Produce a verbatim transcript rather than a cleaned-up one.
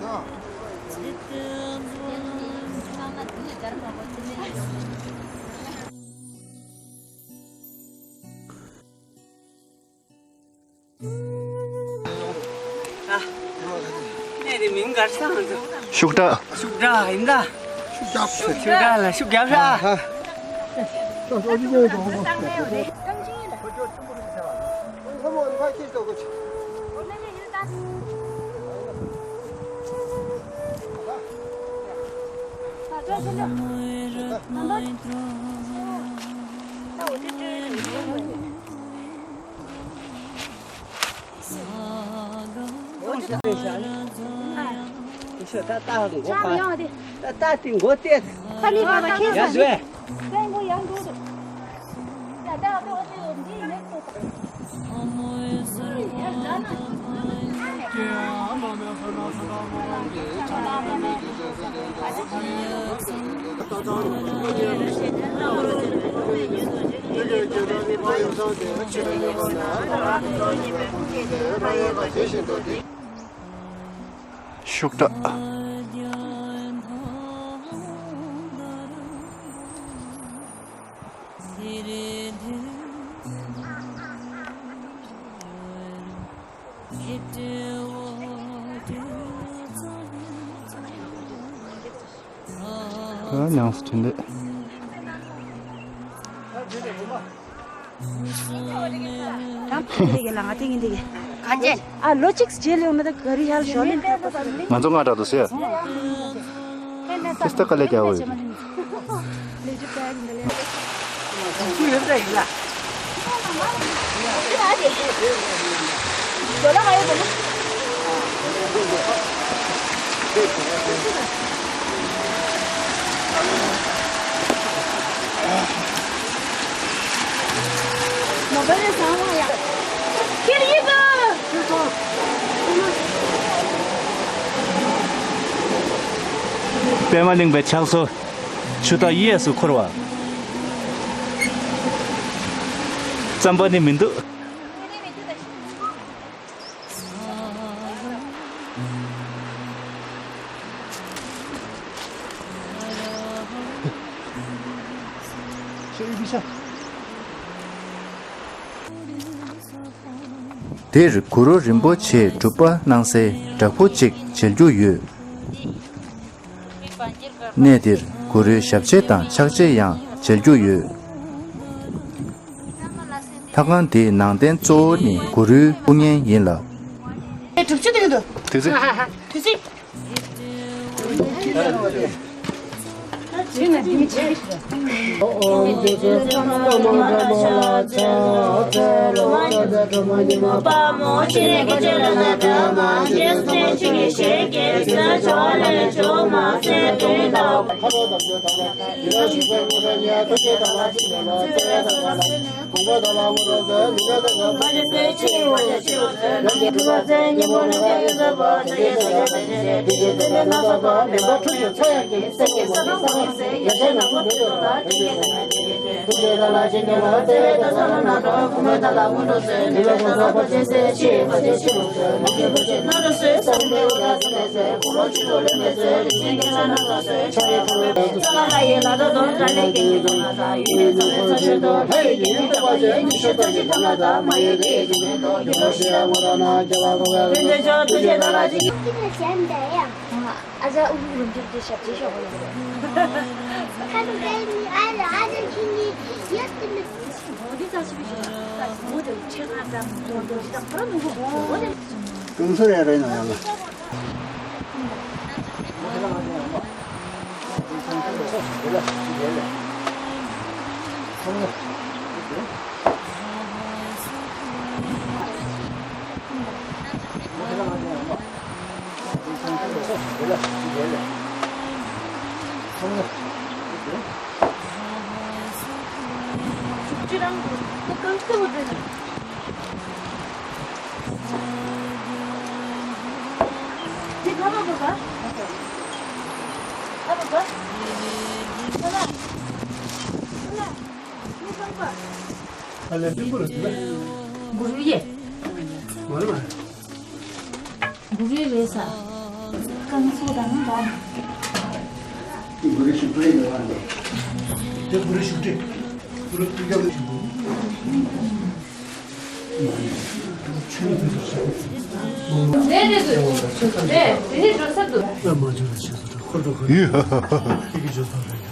ཨ། ནཱ་རའི་མིང་ག་རེ་ཟེར་ན། ཤུག་དྲག། ཤུག་དྲག་ཨིན་ད། ཤུག་དྲག་ལགས། ཤུག་རྒྱབ་ཤ། ཨ་ཧ། ཤུག་དྲག། ཨ་ཉང་སུ་ཐོན་ཏེ། ཨ་ལོ་གཅིག་རྗེས་ལུ་ཡོང་ན་ད་ག་རི་ཡར་ཞོ་ལེན་ཐུབ་པ་ཟེར། ང་ཚོ་ང་དྲག་འདུག་ཟེར། ཁྱེད་ཚོ་དཀའ་ལས་རྒྱག་འོས། པདྨ་གླིང་པའི་ཕྱག་བཟོ། ཆུ་རྟ་གཡས་སུ་འཁོར་བ། རྩམ་པ་ནི་མི་འདུག། འདིར་གུ་རུ་རིན་པོ་ཆེའི་སྒྲུབ་པ་གནང་སའི་བྲག་ཕུག་ཅིག་མཇལ་རྒྱུ་ཡོད། གནས་འདིར་གུ་རུའི་ཞབས་རྗེས་དང་ཕྱག་རྗེས་ཡང་མཇལ་རྒྱུ་ཡོད། ལྷ་ཁང་འདིའི་ནང་རྟེན་གཙོ་བོ་ནི་གུ་རུའི་སྐུ་བརྙན་ཡིན་ལ། ཨེ་གྲུབ་ཆུ་དེ་གི་འདུག། དུས་ཚོད། དུས་ཚོད། གུ་རུ་ཡེ། གུ་རུ་རེད་ས། རྐང་བཙུགས་དང་ད། ནས་རེད་འདུག་ནས་དེ་ནས་འགྲོ་ས་འདུག་ཨ་མ་འགྱོ་ར་ཤེས་སོ། ཁོ་ཐོག་ཁོ་ཡི་ཧ་ཧ་ཧ། ཁྱེད་ཀྱིས་འགྱོ་ཐུབ་རེད།